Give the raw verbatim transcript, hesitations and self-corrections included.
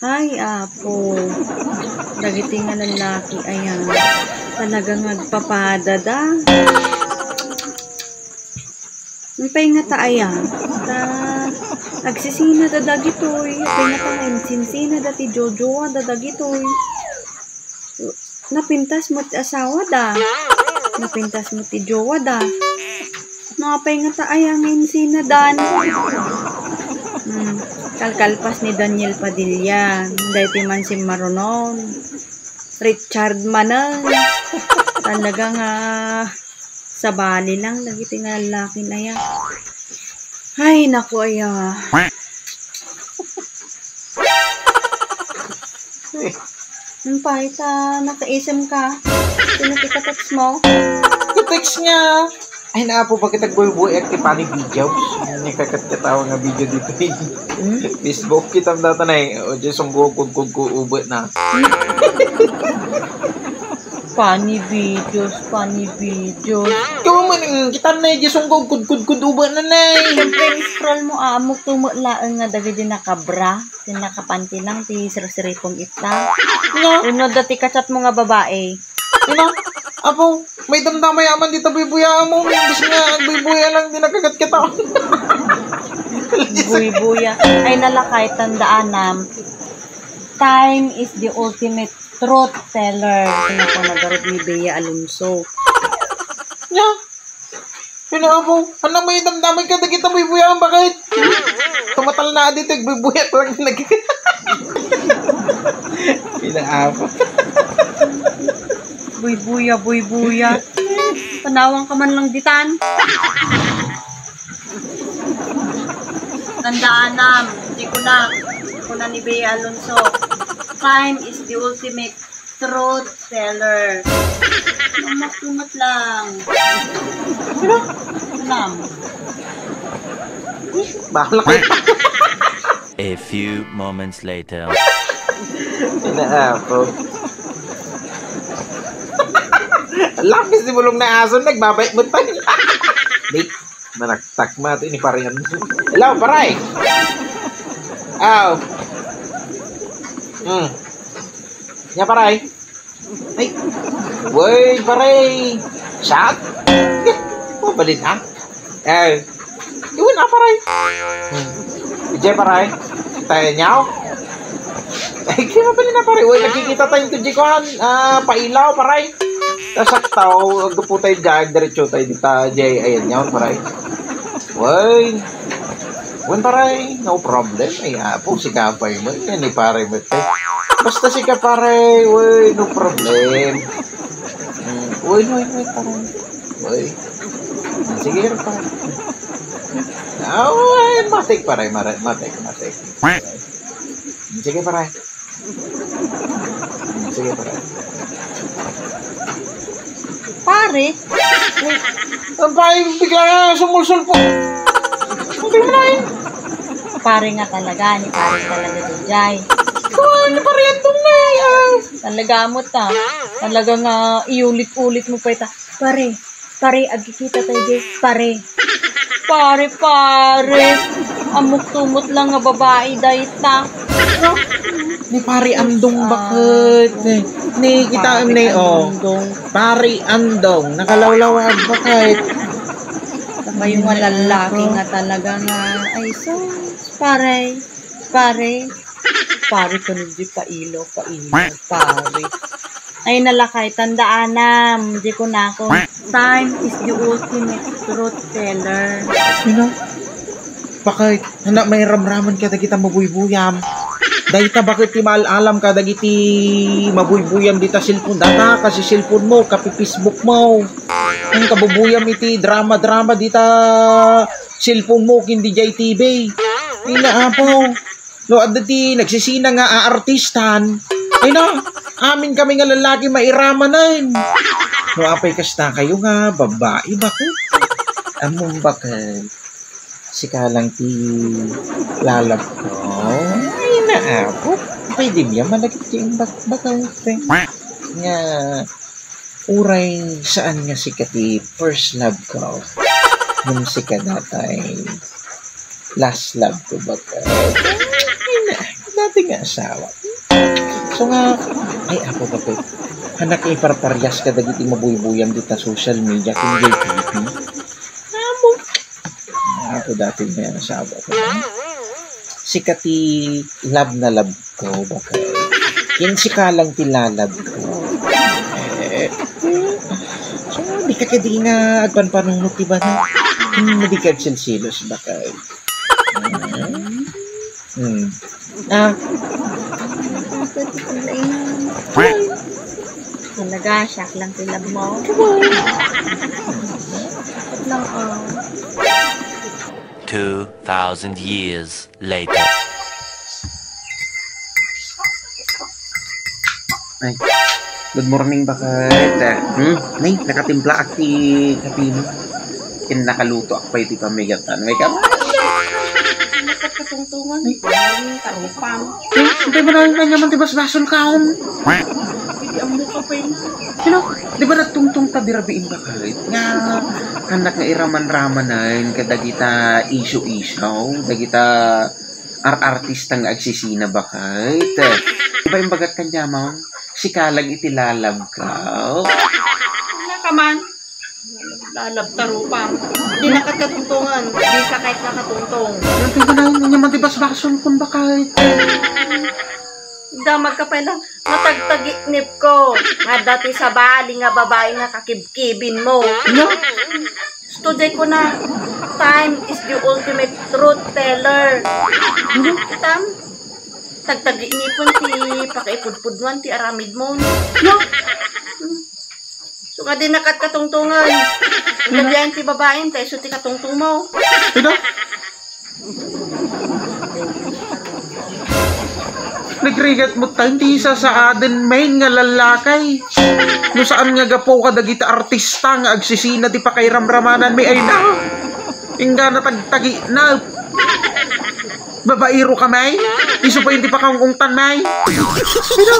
Ay, Apo. Dagiti nga lallaki, ayan. Talaga nga agpapadada. Apay ngata, ayan. Ta, agsisinada dagitoy. Apay ngata nga insinsinada ti jojowa da dagitoy. Napintas met ti asawada. Napintas met ti jowada. No, apay ngata, ayan nga insinadan. Hmm, kalkalpas ni Daniel Padilla. Daytoy man simmarunon. Richard manen. Talaga nga sabali lang dagiti nga lallaki, aya. Ay, naku, aya. Apay ta nakaisem ka? Sino ti ka-text mo? Ka-text nga. Ay, naapo, bakit agbuybuy ti funny videos? Ni kakat-katawa nga video dito. Hmm? Facebook, kita data na eh. O, Diyos, ang gugod-gud ko, ubot na. Funny videos, funny videos. Ikaw man, kita na eh, Diyos, ang gugod-gud, ubot na na eh. Siyempre, scroll mo, amok tumo laeng nga dagiti nakabra. Ti nakapanti lang ti sirsiripon ita. No? Uno dati ka-chat mo nga babae. Ina, apo, may damdamay aman dita buybuya mo. Imbis nga, buybuya lang, di nakagat kita. Buybuya. Ay, nalakay, tandaanam. Time is the ultimate truth teller. Sinapo na garud ni Bea Alonso. Yeah. Pinaabo, ano may damdaman ka, dagita buybuya, bakit? Tumatal na dito, buybuya, talaga nag-, pinaabo. Buybuya, buybuya. Panawang ka man lang ditan. Tandaanam, di ko na, di ko na ni Bea Alonso. Time is the ultimate truth teller. Mamat-umat lang. Nam. Bahala ka. A few moments later. Inaapo. Lapis di bulong na aso, nagbabait mo tayo. Di, manaktak mo ito, ini parian. Hello, paray. Aw. Hmm. Nya, paray. Ay. Wey, paray. Shot? Mabalin, ha? Eh. Iwan, ah, paray. Hmm. Ije, paray. Tayo niyaw. Ay, kaya mabalin na, paray. Wey, nakikita tayo ito, Jikuan. Ah, pailaw, paray. Tasaktaw, agpo tayo dyan, diretso tayo dito, Jay. Ayan, yaw, paray. Wey. Wen, paray, no problem. Ay, apo, sika pay mo. Yan ni paray mo, te. Basta sika, paray, wey, no problem. Mm, wey, wey, wey, paray. Wey. Sige, paray. Ah, wey, matik, paray, mara-, matik, matik. Sige, paray. Sige, pare. Pare? Ang pare, bigla na sumulsul po. Hindi mo na yun. Pare nga talaga, ni pare talaga, Jay. Kuwan, pare, itong na yan. Talaga mo ta. Talaga nga, iulit-ulit mo pa ita. Pare, pare, agkikita tayo, Jay. Pare. Pare, pare. Amok tumot lang nga babae, dayta. Ni Pare Andong, ah, bakit? Ni, ni kita Pare ni, oh. Andong. Pare Andong, nakalawlawag, bakit? Kayo nga lalaki nga talaga nga, ay, sus, pare, pare. Pare, kuno di pailaw, pailaw, pare. Ay, nalakay, tandaanam, di ko na ako. Time is the ultimate truth teller. Sino? Bakit? Anak, may ramraman ka dagita mabuybuyam. Dayta bakit ti maal-alam ka dagiti mabuybuyam dita cellphone? Data, kasi cellphone mo, kapi Facebook mo. Ang kabubuyam iti drama-drama dita cellphone mo, kindi jay T V. Ina, apo. No, adda ti nagsisina nga aartistan. Ay na, amin kami nga lalaki mairamanen. No, apay kasta kayo nga babae, bakit? Among bakit? Sika lang ti lalab ko. Ay, naapo. Pwede biya malagit ti imbak-, bakit? Nga, uray saan nga sika ti first love ko. Nung sika datay last love ko, bakit? asawa. So nga, ay, apo, apo. Hanak iparparias kadagiti mabuybuyam dita social media ken J P P. Amo. Apo, dati nga asawa ko. Sika ti love na love ko, bakay. Ken sika lang ti lalab ko. Eh, so, di ka kadi nga agpanpanunot ti bana. Hmm, di ka agsilsilos, bakay. Hmm. Hmm. Ah. Talaga, shock lang sila mo. Lang, oh. Two thousand years later. Ay, good morning, bakit? Hmm? Nay, nakatimpla ak ti kape mo. Ken nakaluto ak pay ti pamigatan. May ka? Nakatungtungan. Ay. Ang tarupam. Eh, siyempre, manawin ka naman ti basbasol kaon. Hindi ang mukha pa yun. Ano? Di ba nagtungtong ta birabiin bakit? Nga, anak nga iraman-ramanan, kadagita isu-isu, dagita ar-artista nga agsisina bakit? Di ba imbagat kanya mo? Sika lang iti lalab ka. Ano ka man? Lalab tarupam. Di nakatkatuntungan. Di ka kahit nakatungtong. Nagtungtong na yun, naman di basbason kun bakit? Damag ka pala. Matagtagiknip ko. Nga dati sa bali nga babae nga kakibkibin mo. No? Study ko na. Time is the ultimate truth teller. Tam? Tagtagiknipon ti pakaipudpudnuan ti aramid mo. No? So, nga di nakatkatuntungan. Ang gadian ti babaem, ta isu ti katungtong mo. Ito? Nagrigat mo tayo, ti sasaaden main nga lalakay. No saan nga gapu ka dagiti artista nga agsisina ti pakairamramanan mi ay na. Ingga na tagtagi na. Babairo ka, may? Isu pa yung ti pakaungungtan, may? Ito?